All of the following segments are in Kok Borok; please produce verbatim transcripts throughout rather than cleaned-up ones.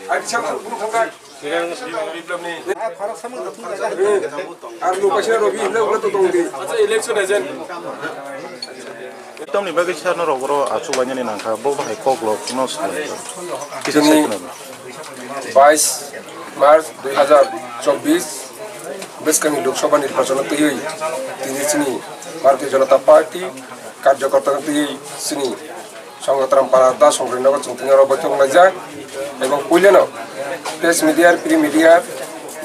Acha, election agent. Tamni bagwi sir norok oro achuk lainani nangkha, bo bahai kok lok no swlaiyo. Kisa Chini sai khwna. Bais March dui hazar chobbish bwskangni Lok Sabha nirbachano twiwi tini chini Bharatiya Janata Party karjokorta twiwi chini Songotram Para Das Songkrai nogo chwng tini oro boithok wnglaijak. Ebong puilano press media, print media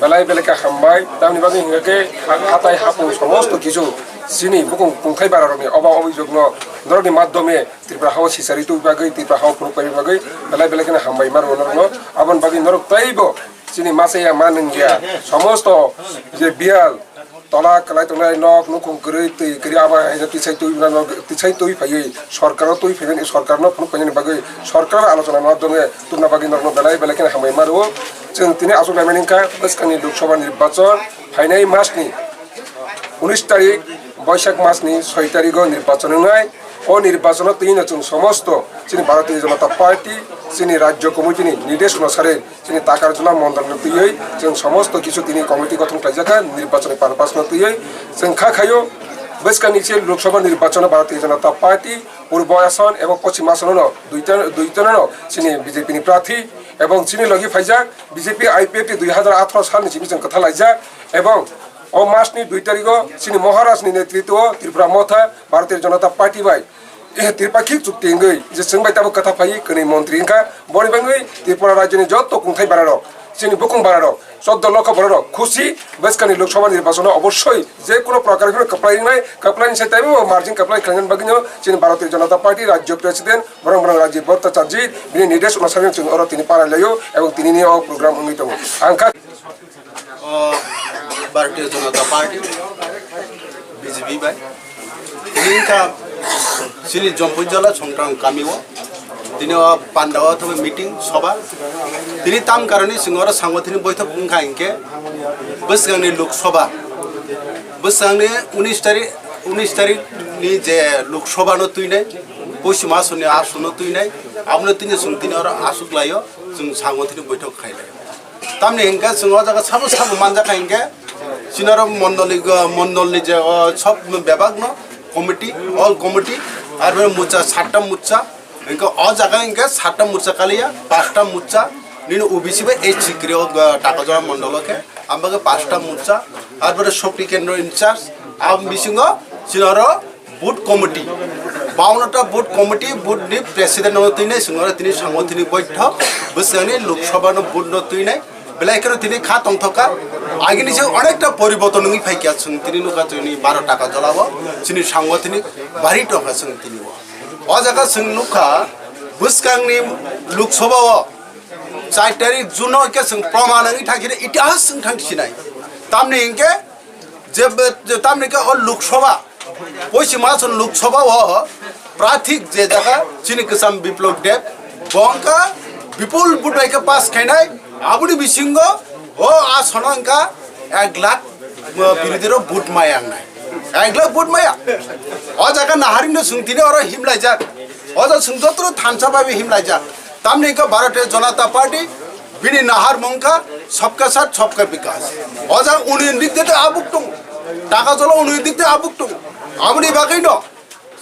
belai belai khe hambai. Tamni bagwi hwnkhe ha-, hatai hapung somosto kisu chini bukung kungthai bara rokni obo obijokno norokni madhyome Tripura hao sisari twi bagwi, Tripura hao phunuk pai bagwi belai belai kheno hambai mano norokno. Aboni bagwi norok teibo chini masa ya ma nung ya somosto je biyal tola kwlai tongnai nok nukhung kwrwi twi kwrwi abo hai twi sai twi mano twi sai twi phaiwi sorkar twi phainani sorkar no phunuk painani bagwi sorkar alochona no dongwi tubuna bagwi norokno belai belai kheno hambai mano. Chwng tini aswk naimani wngkha bwskangni Lok Sabha nirbachon phainai masni unis tarik Boisak masni soi tarigo nirbachon wngnai. O nirbachono twino chwng somosto chini Bharatiya Janata Party, chini Rajya Committee ni nirdeshona sare chini Takarjala mondol no twiwi chwng somosto kisu tini committee gothon khlaijak kha nirbachoni purpose no twiwi. Chwng kha khaio bwskangni se Lok Sabha nirbachono Bharatiya Janata Party Purbo Ason ebong Poschim Asono no duita, duitano no chini B J P ni prarthi ebong chini logi phaijak B J P I P F T dui hazar atharo salni simi chwng kwthar laijak ebong o masni dui tarigo chini Maharaj ni netritwo Tripura Motha Bharatiya Janata Party bai, eh, tripakhik chukti wngwi je chwng bai tabuk kwthar phaiwi kwnwi montri wngkha. Boni bagwi Tripura rajyoni joto kungthai bararok, chini bukung bararok, choddo lokho bororok khusi bwskangni Lok Sabha nirbachono obossoi je kuno prokar phano kwplai wngnai, kwplaini sai taibo margin kwplai khlainani bagwino chini Bharatiya Janata Party Rajya President borong borong Rajiv Bhattacharjee bini nirdesh onusare chwng oro tini parai laio ebong tinini o program wngwi tongo. Ang kha O Bharatiya Janata Party, B J P bai. Tini wngkha chini Jampuijala Songtang kamio. Tini o pandao thangwi meeting, sobha. Tini tam karoni chwng oro sangotini boithok wngkha hinkhe bwskangni Lok Sabha. Bwskangni unis tarik, unis tarik ni je Lok Sabha no twinai, Poschim Asonni Ason no twinai, abono tini chwng tini oro aswk laio, chwng sangotini boithok khailai. Tamni hinkhe chwng o jaga sabo sabo manjakha hinkhe, chini oro mondoli, mondolni je o sob bebakno committee, all committee, ar bini mucha satta mucha, hinkhe o jaga hinkhe satta mucha kaliya, pasta mucha, nini O B C bai H C kri o, Takarjala mondolo khe, ambagwi pasta mucha, ar bini shokti kendro in charge, aboni bisingo chini oro Booth committee, baunota booth committee, booth ni president no twinai, chwng oro tini sangotini boithok, bwswkni Lok Sabha no booth no twinai, belai kheno tini kha tongthokha, agini se onekta poriborton wngwi phaikha, chwng tini nukha chini baro Takarjala o, chini sangotini bari tongkha chwng tini o. O jaga chwng nukha, bwskangni Lok Sabha o char tarik June o khe chwng proman wngwi thangsinai, itihas wng thangsinai. Tamni hinkhe je, je tamni khe o Lok Sabha, Poschim Ason Lok Sabha o prathik je jaga chini kwcham Biplab Deb, bo wngkha bipul vote bai khe pass khainai, aboni bisingo o asono wngkha ek lakh, uh, birodhi rok vote maya wngnai. Ek lakh vote maya. O jaga naharino chwng tini oro himlaijak. O jaga chwng jotono thansa bai himlaijak. Tamni wngkha Bharatiya Janata Party, bini naharmung wngkha Sabka Saath, Sabka Vikas. O jaga unnoyon dik de abuk tongo. Takarjala unnoyon dik de abuk tongo. Aboni bagwino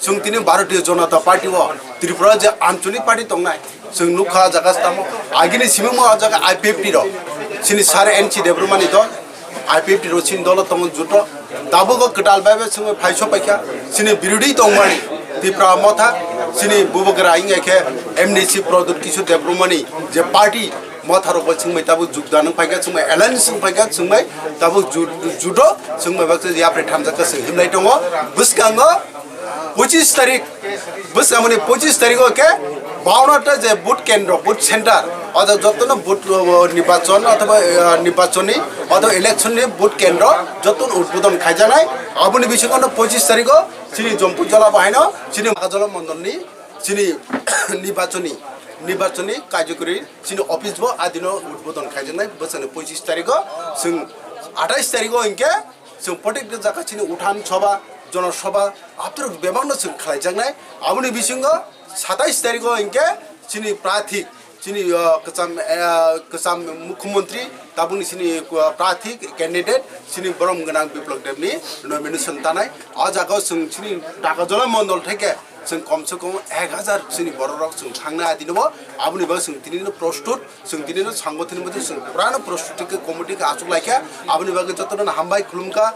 chwng tini Bharatiya Janata Party o Tripura je anchalik party tongnai, chwng nukha o jaga tamo. Agini simi mo o jaga I P F T rok. Chini sir N C Debbarmani dol. I P F T rok chini dolo tongo juto. Tabuk o kwtal bai bai chwngwi phaiso paikha. Chini birodhi tongmani Tipra Motha, chini bubagra wngya khe M D C Pradyut Kishore Debbarmani je party Motha rok bai chwngbai tabuk jukdan wng phaikha, chwngbai alliance wng phaikha, chwngbai tabuk ju-, juto chwngbai baksa yapri thamjakha chwng himlai tongo. Bwskango pochis tarik, bwskango ni pochis tarik o khe baunata je vote kendro, vote center, oda jotono vote, uh, nirbachon othoba, uh, nirbachoni othoba election ni vote kendro jotono udbodon khaijaknai. Aboni bisingo no pochis tarik o chini Jampuijala bahaino chini Takarjala mondol ni chini nirbachoni, nirbachoni kaijakuri chini office bo adino udbodon khaijaknai bwsani pochis tarik o. Chwng athais tarik o hinkhe chwng protekta jaga chini uthan soba, jono soba, aphuru bebakno chwng khlaijaknai. Aboni bisingo Satais tarikh o hinkhe chini prathi, chini, uh, kwcham, uh, kwcham mukhyamantri, tabukni chini, uh, prathi candidate, chini borom gwnang Biplab Debni nomination tanai. O jaga o chwng chini Dakajola mondol theke chwng kom se kom ek hajar chini bororok chwng thangna adinobo, aboni bagwi chwng tinino prostut, chwng tinino sangothini mothe chwng purano prostut khe committee khe achuk laikha, aboni bagwi jotono hambai khulumkha.